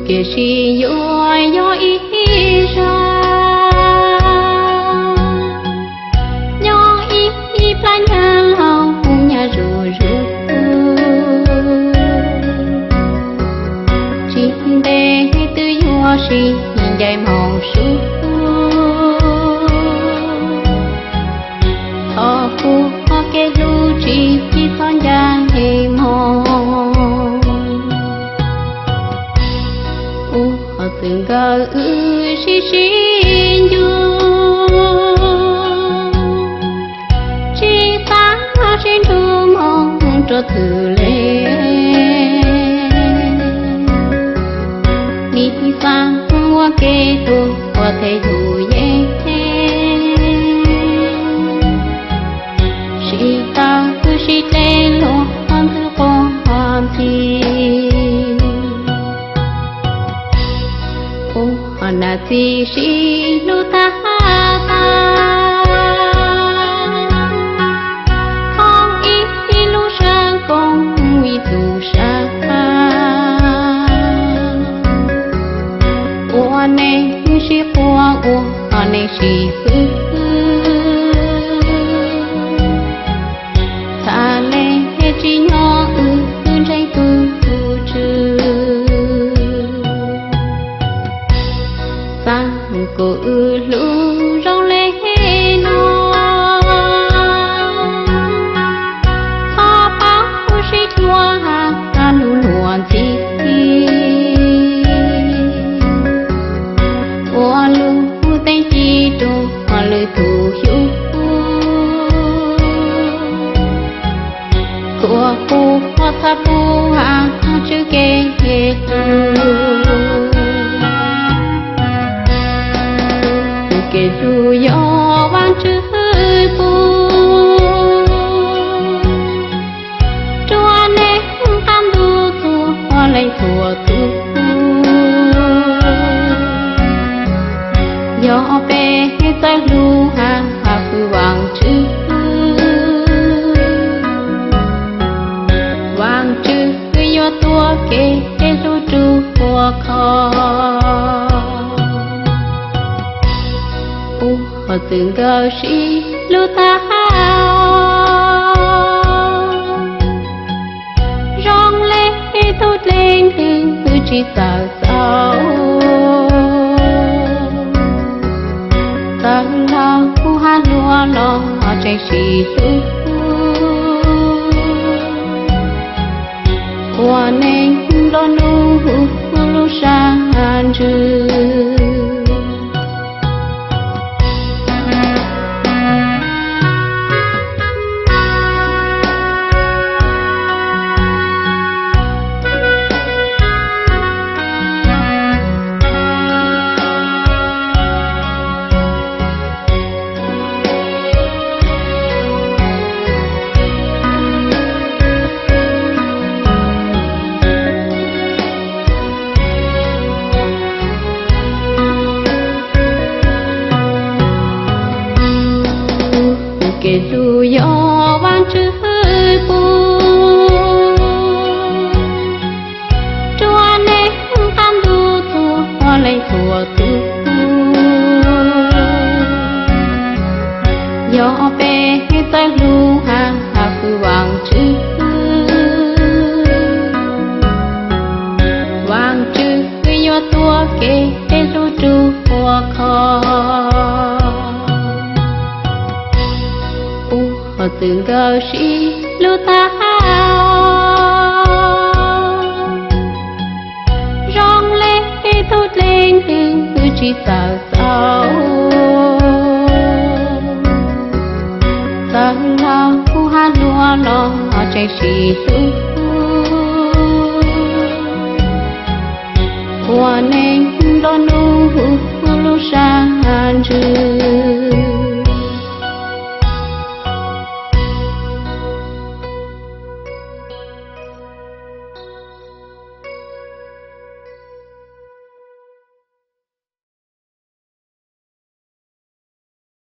Tiam sis yuav yog ib zag, nyob ib plab nyag laus nyag zuj zus, tsis ntev twb yuav sib ncaim moo sub, thov kuv kev hlub tsis txhob ncaim moo. Ua txwm nkawd wb sib sib ncu, tsis xav sib nrug moo rau txwm le. Nim xav ua ke tuag ua tej yus yeej, sib tawm sib dle luag ntxwg quas ntxhi. Ua nam txiv sib hlub tag tag, thov ib lub sab koom ib tug sab, ua neej sib quas ua neej sib fwb, txhaj le tsis nyob wb ntseeg tus Tswv, txaj kuv wb hlub zoo le no, txhob paub sib cuag lub luag ntxhi, ua lub teeb ci rau lwm tus xyuv, tuav kuv txhaj pub tswj kev hlub. Tus kev hlub yog Vaajtswv pub, rua neeg qaab ntuj txhua leej txhua tug. Yog peb txawj hlub has fwm Vaajtswv, Vaajtswv yuav tuav kev hlub rua huv qhov. Ua txwm nkawd sib hlub tag, zoo le tug dlej dlwg tsis txawj txaus, txawm laus has hluas los tseem sib hlub, ua neeg nplua nuj lub sab ntsws. Tus kev hlub yog Vaajtswv pub, rua neeg qaab ntuj txhua leej txhua tug. Yog peb txawj hlub has fwm Vaajtswv, Vaajtswv yuav tuav kev hlub rua huv qhov. Ua txwm nkawd sib hlub tag, zoo le tug dlej dlwg tsis txawj txaus, txawm laus has hluas los tseem sib hlub, ua neeg nplua nuj lub sab ntsws.